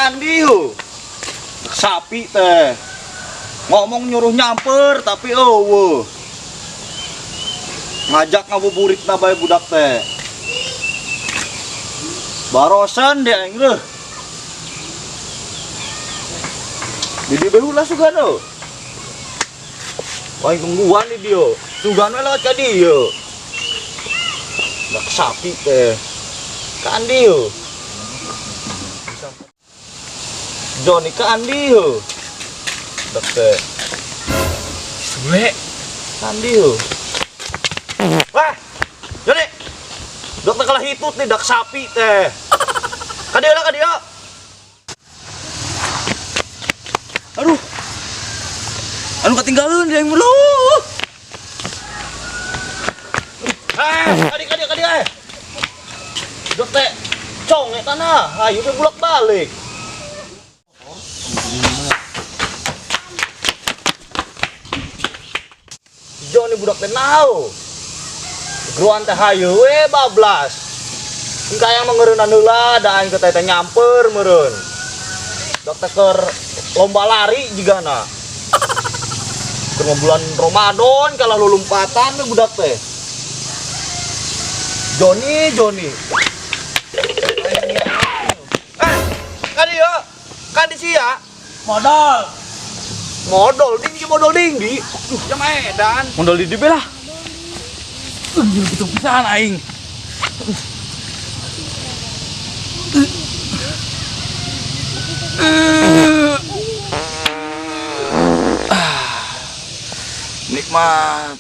Andi hu. Sapi teh. Ngomong nyuruh nyamper tapi eueuh. Ngajak ngabuburit na bae budak teh. Barosan dia aing reuh. Di dieu bae ulah sugan eueuh. Wah, tungguan di dieu. Sugan we lewat ka dieu. Budak sapi teh. Ka Andi heuh. Joni ke Andi heuh. Budak teh. Sule. Andi heuh. Wah, Joni. Budak teh kalah hitut nih dak sapi teh. Ka dieu lah ka dieu. Aduh. Anu ketinggalan dia yang mulu. Adik adik adik eh. Dok teh cong eta nah, hayu teh bolak-balik. Joni budak teh nao. Geruan teh hayu we bablas. Engka yang mengereunan heula da aing teh nyamper meureun. Dok teh keur lomba lari jigana. Keur bulan Ramadan kalah lulumpatan we budak teh. Joni, Joni. Kan dia, kan di sia. Modal. Modal ding, modal ding di. Duh, jam edan. Modal di lah. Gitu pisan aing. Nikmat.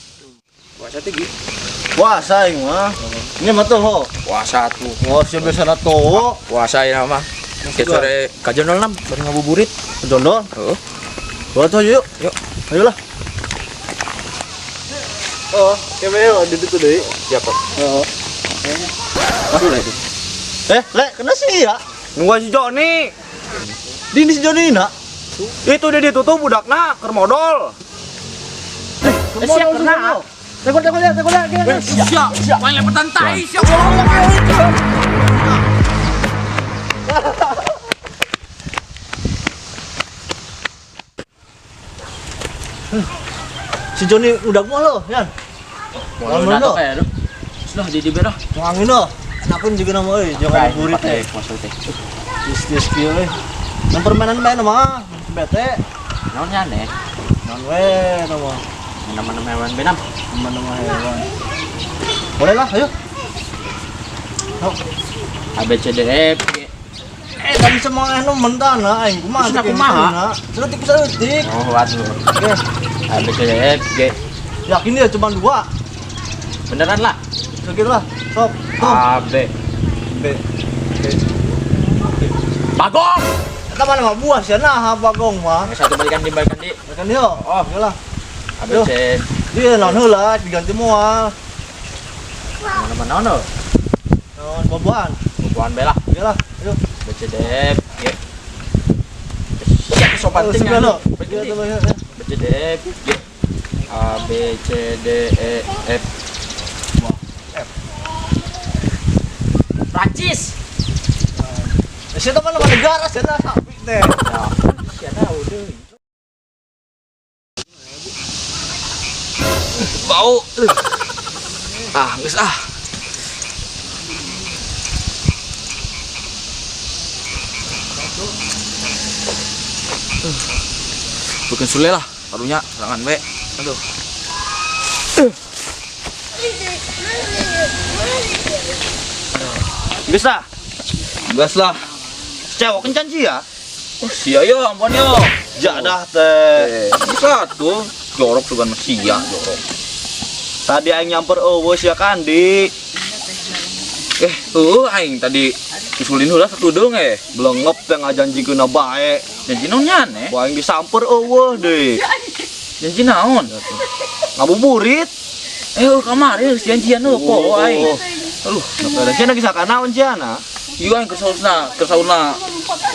Puasa tinggi. Puasa aing mah. Ini mah tuh ho. Puasa tuh. Oh, siap biasa tuh. Puasa ya mah. Ke sore ka jondol 6 bari ngabuburit. Jondol? Heeh. Bawa tuh yuk. Yuk. Ayolah. Oh, kemana di situ deui? Siap, Pak. Heeh. Aduh lah itu. Le, kena sih ya. Nungguan si Joni. Di si Joni nak. Itu dia ditutup budakna keur modal. Siap kena. Tekor tekor tekor tekor. Siap, siap. Main lepetan tai, siap. Si Joni udah mau lo, Yan. Mau lo kayak aduh. Sudah di berah. Angin lo. Enakan juga nama euy, jangan burit teh. Maksud teh. Tis-tis kieu euy. Nang permainan main mah bete. Naon nya aneh? Naon we nama. Nama-nama hewan benam. Nama-nama hewan. Boleh lah, ayo. A B C D E F G. Tadi semua anu mentana aing kumaha? Terus kumaha? Sedetik sedetik. Oh, waduh. Oke. A B C D E F G. Yakin dia cuma 2. Beneran lah. Segitu lah. Stop. A B B B. Bagong. Eta mana mah buah sia nah bagong mah. Satu balikan di balikan di. Balikan dia. Oh, iyalah. A B C. Dia naon heula diganti moal. Mana-mana naon? Naon buah-buahan. Buah-buahan bae lah. Iyalah, ayo. B C D F G. Siap sopan ting. B C D F G. A B C D E F. F. Prancis. Siapa mana negara siapa sapi teh. Siapa udah. Bau. Ah, geus ah. Bukan sule lah, karunya serangan we. Aduh. Geus lah. Geus lah. Cewek kencan sih ya? Oh, sia ya ampun ya. Jadah teh. Bisa tuh. Jorok juga masih ya, jorok. Tadi aing nyamper eueuh sia kandi. Aing tadi usulin heula satudeung eh. Belengep teh ngajanjikeunna bae. Janji naon nya aneh? Ku aing disamper eueuh deui. Janji naon? Ngabuburit. Kamari geus janjian heuh po aing. Aduh, da sia lagi sakanaon sia na? Ieu aing keur saurna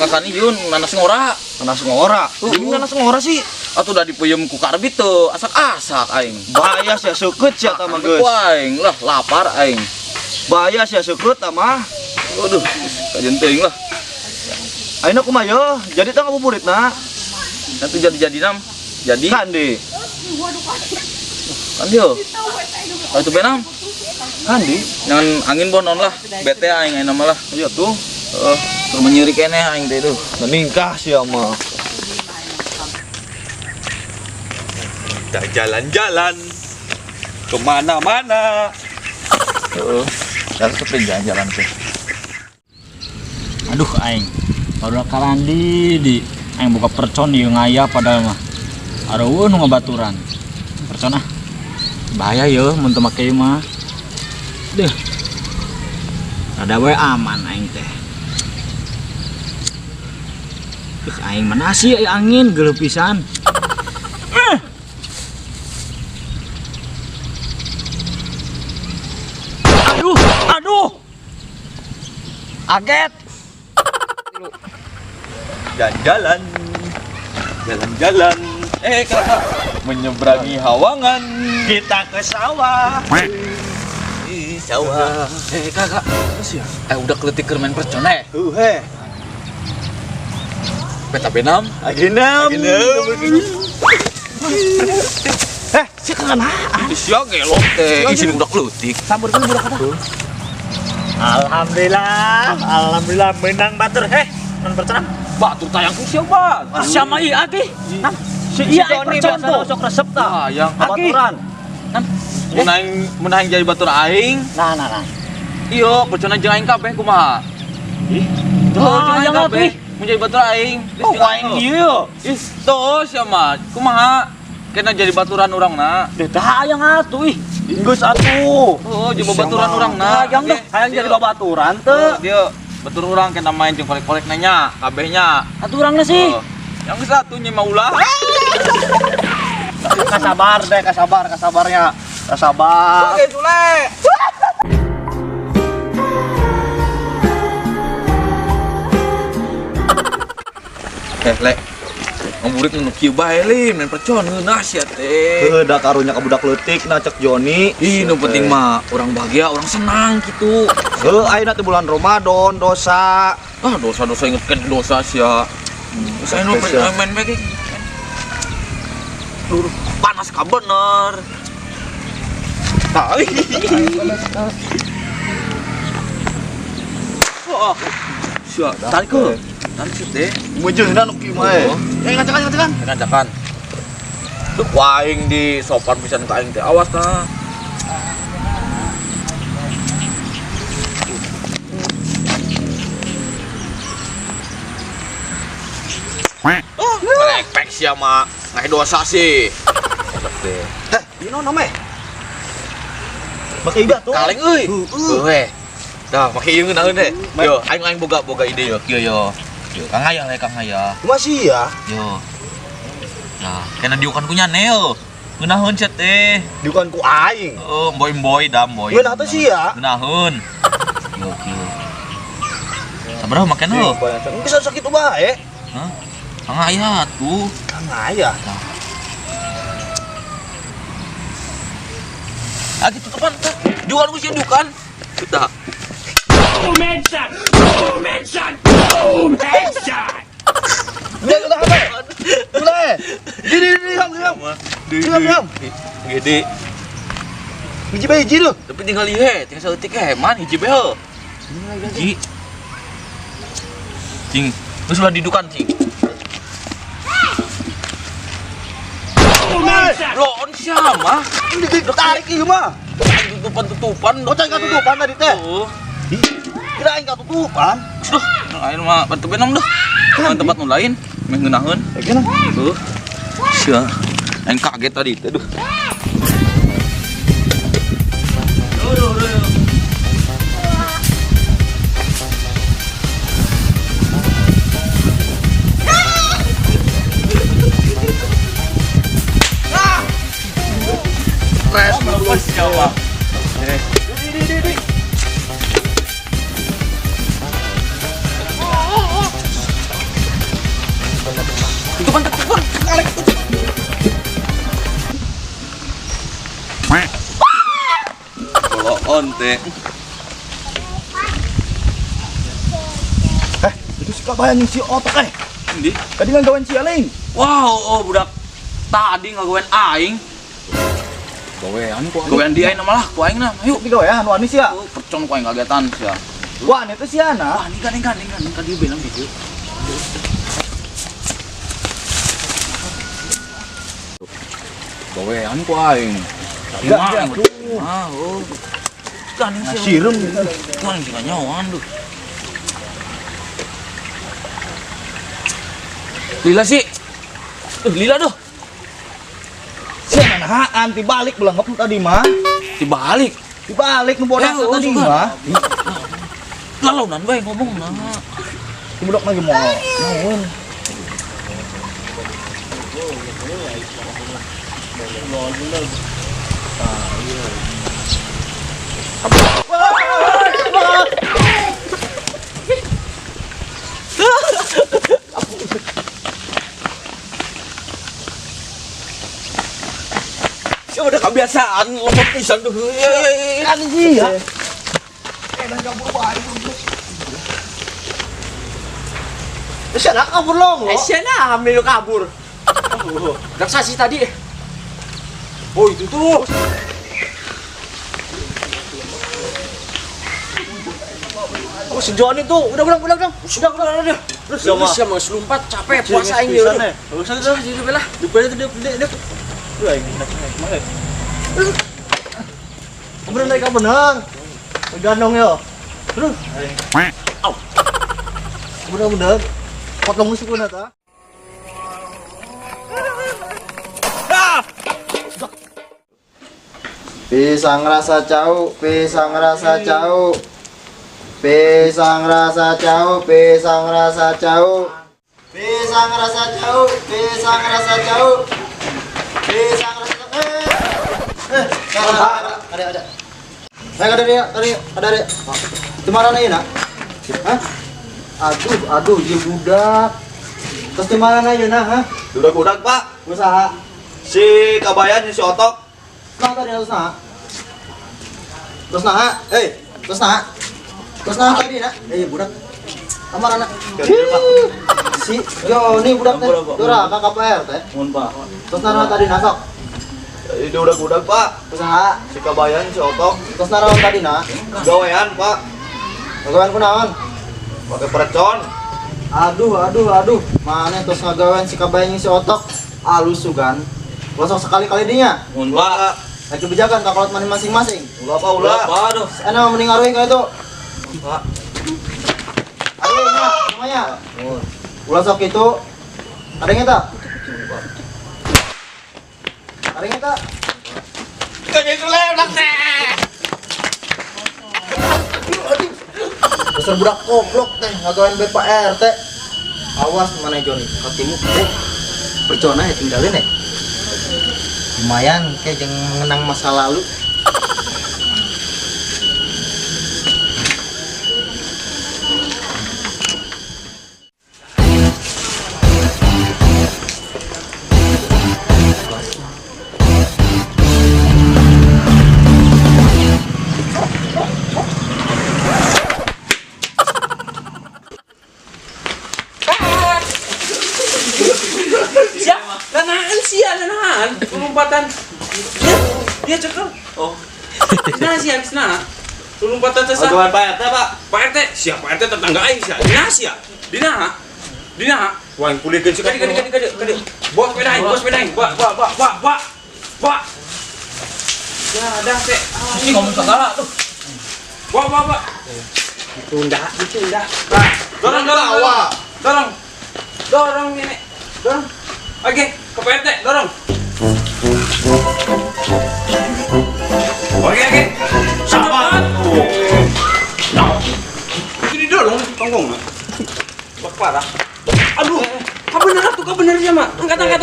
ngakani ieu nanas ngora. Nanas ngora. Ini nanas ngora sih. Atuh da dipeuyeum ku karbit teu asak-asak aing. Bahaya sia seukeut sia tah mah geus. Aing lah lapar aing. Bahaya sia seukeut tah mah. Aduh, kajen teuing lah. Ayeuna kumaha yo? Jadi teh ngabuburitna. Nanti jadi-jadi nam. Jadi. Kandi. Kan yo. Kalau itu benam. Kandi. Jangan angin bonon lah. Bete aing aing nama lah. Iya tuh. Heeh, uh, menyuri keneh aing teh itu. Meningkah sih mah. Kita jalan-jalan kemana-mana. Heeh. Jalan tuh jalan-jalan tuh. Aduh aing. Baru karandi di aing buka percon ieu ngaya padahal mah. Areueuh nu ngabaturan. Percon ah. Bahaya yeuh mun teu make ieu mah. Deuh. Rada we aman aing teh. Duh aing mana sih angin geuleuh pisan. Aduh, aduh. Aget. Jalan-jalan. Jalan-jalan. Kakak menyeberangi hawangan. Kita ke sawah. Sawah. Kakak. Udah keletik keur main percon eh. Heh. Peta benam. Agenam. Si kenaan. Sia gelok teh. Isi budak leutik. Samburkeun budak apa? Alhamdulillah, alhamdulillah menang batur. Non percon. Batur tayang ku sia bat. Sia mah ieu atuh. Nam. Si iya percon tuh. Sok resep tah. Tayang baturan. Nam. Mun aing jadi batur aing. Nah, nah, nah. Iyo, percon jeung aing kabeh kumaha? Ih. Tuh, jeung aing kabeh. Mun jadi batur aing. Oh, aing ieu. Ih, tuh sia mah. Kumaha? Kena jadi baturan urangna. Deh, tah hayang atuh ih. Geus atuh. Oh, jadi babaturan urangna. Hayang deh, hayang jadi babaturan teu. Dia batur urang kena main jeung kolek-kolek nanya, kabehnya. Atuh urangna sih. Yang geus atuh nya mah ulah. Kasabar deh, kasabar, kasabarnya. Kasabar. Oke, Sule. Le. Ngabuburit nu kieu bae lim, main percon ngeunah sia teh. Heuh, da karunya ka budak leutik na cek Joni. Ih, nu penting mah urang bahagia, urang senang gitu. Heuh, ayeuna teh bulan Ramadan, dosa. Ah, dosa-dosa inget kan dosa sia. Saya nu main main panas ka bener. Tah. Wah. Sia, tarik ke. Tarik sih teh. Meujeunna nu kieu mah. Ngacakan. Ngacakan. Duh, aing di sopan pisan ka aing teh. Awas tah. Oh, merepek sia mah. Ngahe dosa sih. Teh. Teh, ieu naon meh? Make ieu tuh. Kaleng euy. Heuh. Dah, make ieu ngeunaheun deh. Yo, aing boga ide yo kieu yo. Yo, Kang Ayah le, Kang Ayah. Kumaha sih ya? Yo. Nah, kena diukan ku nyane yo. Ngeunaheun sia teh. Diukan ku aing. Heeh, mboy-mboy da mboy. Ngeunah teh sia. Ngeunaheun. Yo kieu. Sabaraha makena lo? Bisa sakitu bae. Hah? Kang Ayah tuh. Kang Ayah. Ah, tutupan teh. Diukan ku sia diukan. Sudah. Boom headshot! Boom headshot! Boom headshot! Udah apa? Udah. Di diam. Diam. Gede. Hiji bae hiji tuh. Tapi tinggal ieu he, tinggal saeutik he, man hiji bae heuh. Hiji. Cing, geus ulah didukan cing. Loon siapa? Ini ditarik ieu mah. Tutupan-tutupan. Oh, cai katutupan tadi teh. Kira aing katutupan. Duh, aing mah bantu benong duh. Tempat nu lain, meh ngeunaheun. Geuna. Heuh. Sia. Aing kaget tadi teh duh. Stres terus siapa? Tutupan, tutupan, tarik, tutupan. Kalau on teh. Itu si Kabayan yung si Otok eh. Hindi. Tadi ngagawan si Aling. Wow, oh budak. Tadi ngagawan aing. Gawean ku. Gawean di aing malah ku aing nah. Ayo. Di gawean wani sia. Oh, percon ku aing kagetan sia. Wani teh sia na. Wah, ini gandeng ka dieu belang dieu. Gawean ku aing. Enggak, ah, oh. Gandeng sia. Sireum. Gandeng sia nyawan duh. Lila sih. Lila duh. Sia nahaan tibalik belengep tadi mah. Tibalik. Tibalik nu bodas tadi mah. Lalaunan bae ngomong nah. Budak lagi mau. Naon? Siapa udah kebiasaan lemot pisan tuh. Kan iya. Dan kabur bae. Siapa kabur long? Siapa ambil kabur? Raksasa tadi. Oh itu tuh. Oh si Joni tuh, udah. Udah. Terus siapa mau selumpat capek puasa aing dia. Urusan itu jadi belah. Dia. Duh aing naik. Bener naik bener. Gandong yo. Terus. Au. Bener-bener. Potong musik bener ta. Pisang rasa cau, pisang rasa cau. Pisang rasa cau, pisang rasa cau. Pisang rasa cau, pisang rasa cau. Pisang rasa ada. Saya ada. Di mana ya, nak? Hah? Aduh, dia budak. Terus di mana ya, nak? Hah? Budak-budak, Pak. Usaha. Si Kabayan, si Otok. Nah, tadi terus nah. Terus nah, terus nah. Terus nah tadi, nak. Budak. Kamar anak. Si Joni budak teh. Dora kakak Pak RT. Mohon, Pak. Terus nah tadi nasok. Ini udah-udah, Pak. Usaha. Si Kabayan, si Otok. Terus naon tadi, nak? Gawean, Pak. Gawean kunaon? Pakai percon. Aduh. Mana terus ngagawean si Kabayan si Otok? Alus sugan. Gosok sekali-kali dinya. Mohon, Pak. Lagi kebijakan tak kolot mana masing-masing. Ulah, Pak, ulah. Aduh. Enak mending ngaruhin ka itu. Pak. Aduh, nah, namanya. Ulah sok itu. Ada yang tak? Ada yang tak? Dasar budak goblok teh ngagawean Bapak RT. Awas mana Joni, kakimu percona ya tinggalin ya. Lumayan kayak jangan mengenang masa lalu. Nanahan lompatan. Dia cekel. Oh. Nah, siap nah. Lompatan sesa. Aduan Pak RT, Pak. Pak RT, siap Pak RT tetangga aing sia. Dina sia. Dina. Dina. Wah, kulikeun sih. Kade. Bos sepeda aing, Pak. Pak. Ya, dah teh. Ini ngomong segala tuh. Pak. Ditunda. Dorong. Dorong ini. Dorong. Oke, ke Pak RT, dorong. Oke. Sabar. Nah. Ini dorong tongkong. Bak parah. Aduh, kau bener ya, Mak. Angkat.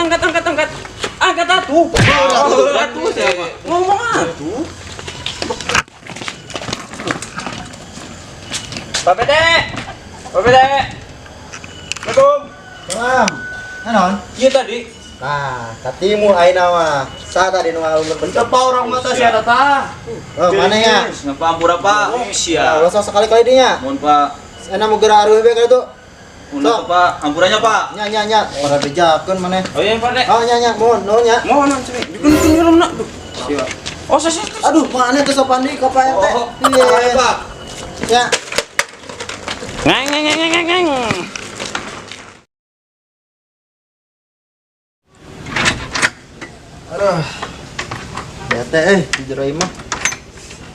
Angkat atuh. Atuh siapa? Ngomong atuh. Pak PT. Assalamualaikum. Salam. Naon? Iya tadi. Nah, katimu ayeuna mah. Sa tadi nu ngalungkeun Teu pa urang mah teh sia tah. Oh, mana ya? Ngapa ampura, Pak? Nah, Sia. ulah sok sekali-kali dinya. Mohon, Pak. Enak mau gerak aruh be ka itu. Sok, Pak. Ampurannya, Pak. Nya nya nya, para bejakeun maneh. Oh iya, Pak. Oh nya nya, mohon nuhun nya. Mohon sini. Bikin helmna tuh. Siap. Oh, sih. Aduh, mana tuh sopan deui ka Pak RT. Iya, Pak. Ya. Ngeng ngeng ngeng ngeng ngeng. Aduh. Bete di jero imah.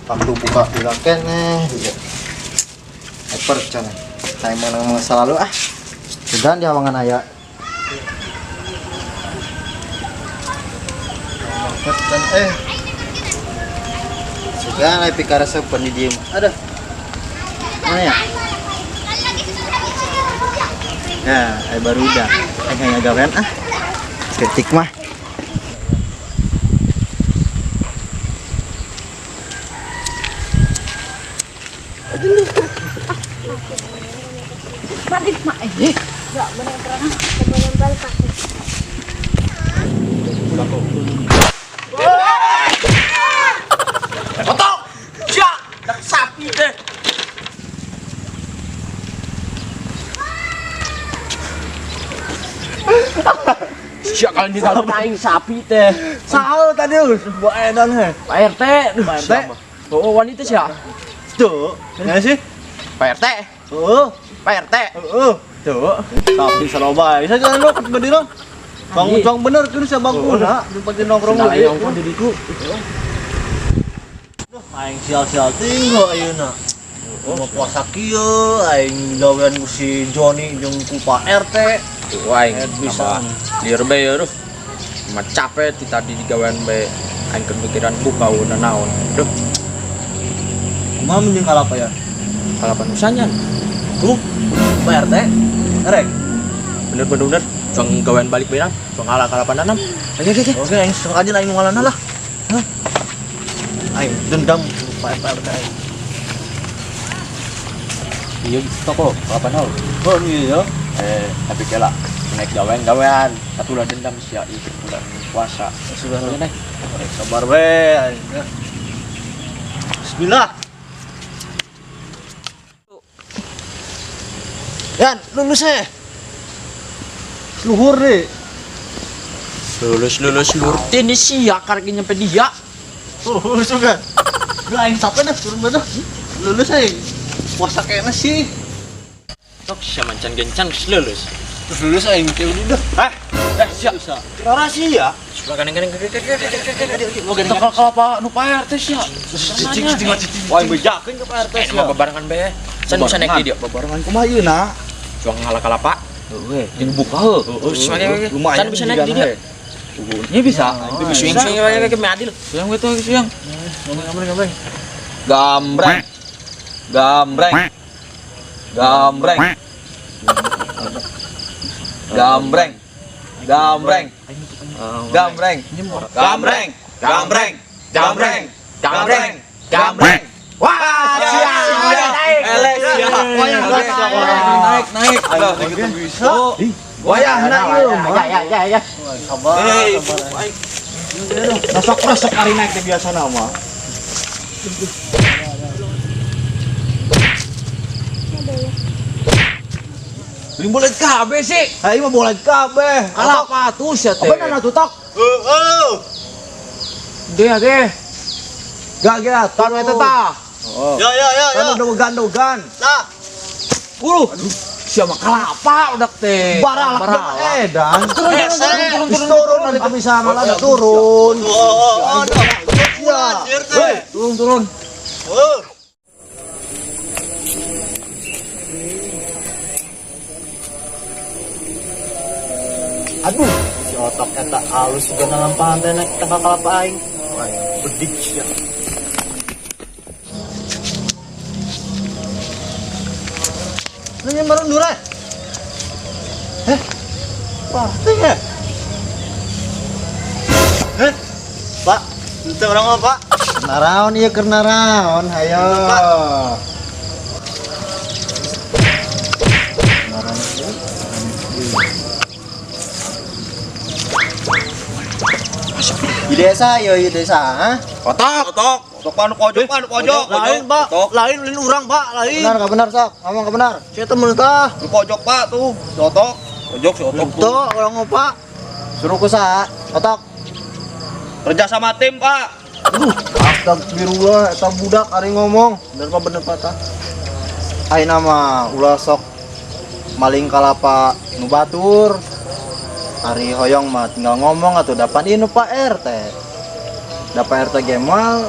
Waktu buka bilang keneh ieu. Percaya. Saya menang masa lalu ah. Sudah di hawangan aya. Percaya. Sudah naik pikarasa di diem. Aduh. Mana ya? Nah, baru udah. Aing gawean ah. Ketik mah. Otok. Sia, dak sapi teh. Sia kalian di dalam aing sapi teh. Saul tadi buat edan he. Pak RT, Pak RT. Oh, wanita sih ya. Tuh, ya sih. Pak RT. Heeh, Pak RT. Heeh. Tuh, sapi saloba. Bisa jalan lu ke diri. Bang bang bener kudu sia bangkuna, di nongkrong lagi. Nongkrong diriku. Duh, aing sial-sial tinggal ayeuna. Mau puasa kieu aing gawean ku si Joni jeung ku Pak RT. Tuh aing bisa lieur bae ya, duh. Mah capek ti tadi digawean bae aing kepikiran buka naon. Duh. Kumaha mending kalapa ya? Kalapa nusanya. Tuh, Pak RT. Rek. Bener bener bener. Cuang gawean balik beunang, cuang kalah kalapan nanam. Oke oke. Oke, aing sok aja aing ngalana lah. Hah? Aing dendam Pak RT aing. Iya toko kalapan hal. Oh iya. Tapi kela naik gawean-gawean, tapi ulah dendam sia ieu bulan puasa. Sudah naik. Sabar we aing. Bismillah. Yan, lulus eh. Luhur deh. Lulus lulus lurtin ini sia karek nyampe dia. Lulus juga. Lu aing sampe dah turun dah. Lulus aing. Puasa kayaknya sih. Tok sia mancan gencan geus lulus. Terus lulus aing teh udah. Hah? Sia. Rara sia. Suka gandeng-gandeng. Tokol kalapa nu Pak RT sia. Cicing cicing cicing. Wah, bejakeun ke Pak RT sia. Mah bebarengan bae. Can bisa naik di dia. Bebarengan kumaha ieu na? Cuang ngalah kalapa. Heeh, jeung buka heuh. Heeh, lumayan. Can bisa naik di dia. Ini bisa. Swing swing wae ke adil. Siang we tuh siang. Gambreng gambreng. Gambreng. Gambreng. Gambreng. Gambreng. Gambreng. Gambreng. Gambreng. Gambreng. Gambreng. Gambreng. Gambreng. Wah, siap. Elek siap. Naik, naik. Aduh, gitu bisa. Wayah na ieu. Ya ya ya. Sabar. Rasok-rasok ari naik teh biasa mah. Beli bola kabeh sih. Aing mah bola kabeh. Kalapa tuh sia teh. Apa nana tuh tok? Heeh. Dia deh. Gak gak, Taruh eta tah. Ya ya ya ya. Dogan-dogan. Nah. Sia mah kalapa udah teh. Baralak edan. Turun turun turun nanti bisa malah turun. Oh, Iya. turun turun. Aduh, si otak eta halus juga ngalampahan teh naik tangka kalapa aing. Wah, bedik sia. Nanya marun dura. Eh? Wah, teh ya. Eh? Pak, itu orang apa, Pak? Naraon ieu keur naraon, hayo. Di desa, yo di desa, ha? Otak. Otok. Otok Pak, nu pojok Pak, nu pojok. Lain, Pak. Otok. Lain lain urang, Pak, lain. Benar ka benar sok, ngomong ka benar. Saya temen tah. Nu pojok Pak tuh, si Otok. Pojok si Otok tuh. Tuh, orang ngopak. Suruh ku saha? Otok. Kerja sama tim, Pak. Aduh, astagfirullah eta budak ari ngomong. Bener Pak, bener Pak tah. Ayeuna mah ulah sok maling kalapa nu batur. Ari hoyong mah tinggal ngomong atuh dapan ieu nu Pak RT. Da Pak RT ge moal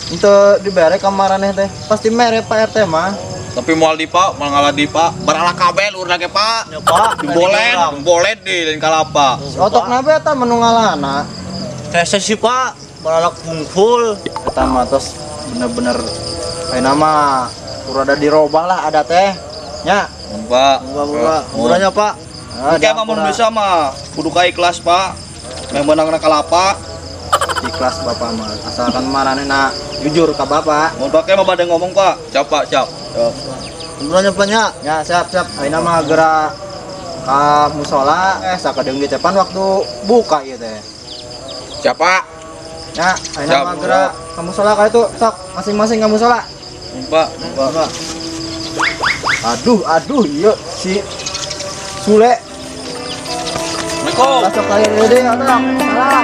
henteu dibere ka maraneh teh. Pasti mere Pak RT mah. Tapi moal di Pak, moal ngalah di Pak. Barala kabeh lurna ge Pak. Ya, Pak. Dibolen, dibolen di lain kalapa. Si Otok nabe eta mah nu ngalahna. Hese sih, Pak. Baralak bungkul. Eta mah tos bener-bener ayeuna mah rada dirobah lah ada teh. Nya. Mun Pak. Buka, buka. Murahnya, Pak. Ah, Kayak mah mun bisa mah kudu ka ikhlas, Pak. Yang menang kalapa. Ikhlas bapak mah asalkan maranehna jujur ka bapak. Mun pakai mah bade ngomong, Pak. Siap Pak, siap. Murahnya, Pak nya. Ya, siap siap. Ayeuna mah geura ka musola sakedeung ge cepan waktu buka ieu teh. Siap Pak. Ya, ayeuna Siap. mah geura ka musola ka itu sok masing-masing ka musola. Mun Pak, mun Pak. Aduh, aduh, iya si Sule. Assalamualaikum. Masuk kali ini deh, otok. Salam.